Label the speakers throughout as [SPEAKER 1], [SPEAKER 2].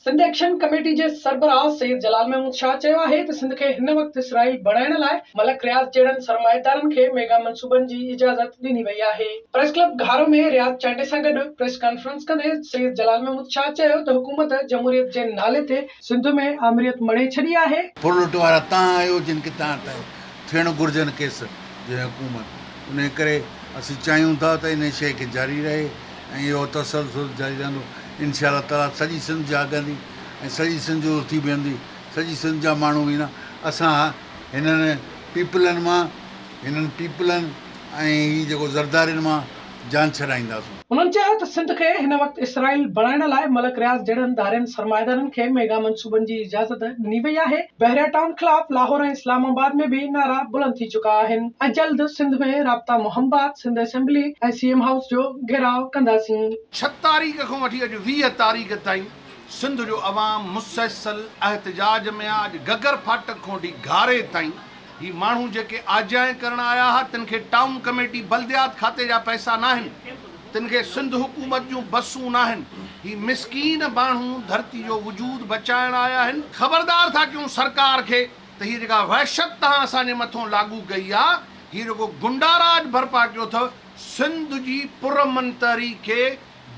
[SPEAKER 1] Sindh action committee جي سربراهه سيد جلال محمود شاهه چيو آهي ته سنڌ کي هن وقت اسرائيل بڻائڻ لاء ملڪ رياض جهڙن سرمائيدارن کي ميگا منصوبن جي اجازت ڏني وئي آهي. پريس ڪلب گهارو ۾ رياض چانڊيي سان گڏ پريس ڪانفرنس ڪندي سيد جلال محمود شاهه چيو ته حڪومت جمهوريت جي نالي تي سنڌ ۾ آمريت مڙهي ڇڏي آهي.
[SPEAKER 2] ڦرلٽ وارا تان آهيو جن کي تان تائين ٿيڻ گهرجن ڪيس جنهن حڪومت انهي ڪري اسين چاهيون ٿا ته انهي شيء کي جاري رهي ۽ اهو تسلسل جاري رهندو انشاء الله تعالي سڄي سنڌ جاڳندي ۽ سڄي سنڌ اٿي بيهندي سڄي سنڌ جا ماڻهو ويندا اسان هنن پيپلن مان هنن پيپلن ۽ هي جيڪو زردارين مان جان ڇڏائينداسون.
[SPEAKER 1] هنن چيو ته سنڌ کي هن وقت اسرائيل بڻائڻ لاء ملڪ رياض جهڙن ڌارين سرمائيدارن کي ميگا منصوبن جي اجازت ڏني وئي آهي، بحريا ٽائون خلاف لاهور ۽ اسلام آباد ۾ به نعرا بلند ٿي چڪا آهن ۽ جلد سنڌ ۾ رابطا مهم بعد Sindh assembly ۽ C M house جو گهيراء ڪنداسين.
[SPEAKER 3] ڇهه تاريخ کان وٺي اڄ 20 تاريخ تائين سنڌ جو عوام مسلسل احتجاج ۾ آ، اڄ گگر ڦاٽڪ کان وٺي گهاري تائين هي ماڻهو جيڪي آجيائين ڪرڻ آيا ها تن کي ٽائون ڪميٽي بلديات کاتي جا پئسا ناهن، تن کي سنڌ حڪومت جون بسون ناهن، هي مسڪين ماڻهو ڌرتي جو وجود بچائڻ آيا آهن، خبردار ٿا ڪيون سرڪار کي ته هي جيڪا وحشت توهان اسان جي مٿون لاڳو ڪئي آ، هي جيڪو گنڊا راڄ برپا ڪيو اٿو، سنڌ جي پرامن تحريڪ کي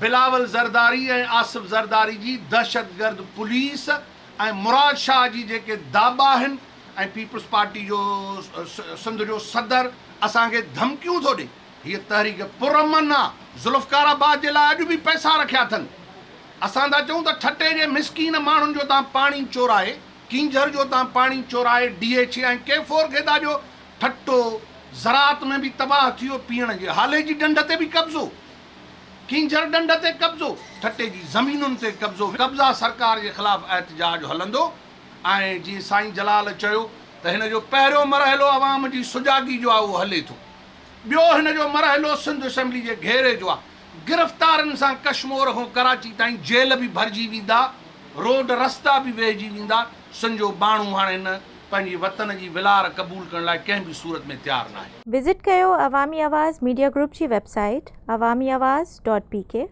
[SPEAKER 3] بلاول زرداري ۽ آصف زرداري جي دهشتگرد پوليس ۽ مراد شاهه جي جيڪي داٻا آهن، ۽ پيپلز پارٽي جو سنڌ جو صدر اسان کي ڌمڪيون ٿو ڏي. هيء تحريڪ پرامن آ. ذوالفقار آباد جي لاء اڄ به پئسا رکيا اٿن. اسان ٿا چئون ته ٺٽي جي مسڪين ماڻهن جو تان پاڻي چورائي، ڪينجهر جو تان پاڻي چورائي ڊي ايڇ اي ۽ ڪي فور کي ٿا ڏيو. ٺٽو زراعت ۾ به تباهه ٿي ويو، پيئڻ جي هالي جي ڍنڍ تي به قبضو، ڪينجهر ڍنڍ تي قبضو، ٺٽي جي زمينن تي قبضو، قبضا سرڪار جي خلاف احتجاج هلندو. ۽ جيئن سائين جلال چيو ته هن جو پهريون مرحلو عوام جي سجاڳي جو آهي اهو هلي ٿو. ٻيو هن جو مرحلو سنڌ اسيمبلي جي گهيري جو آهي. گرفتارين سان ڪشمور کان ڪراچي تائين جيل به ڀرجي ويندا، روڊ رستا به ويهجي ويندا. سنڌ جو ماڻهو هاڻي هن پنهنجي وطن جي ولار قبول ڪرڻ لاء ڪنهن به صورت ۾ تيار ناهي.
[SPEAKER 4] وزٽ ڪيو عوامي آواز ميڊيا گروپ جي website Awami Awaz dot P K.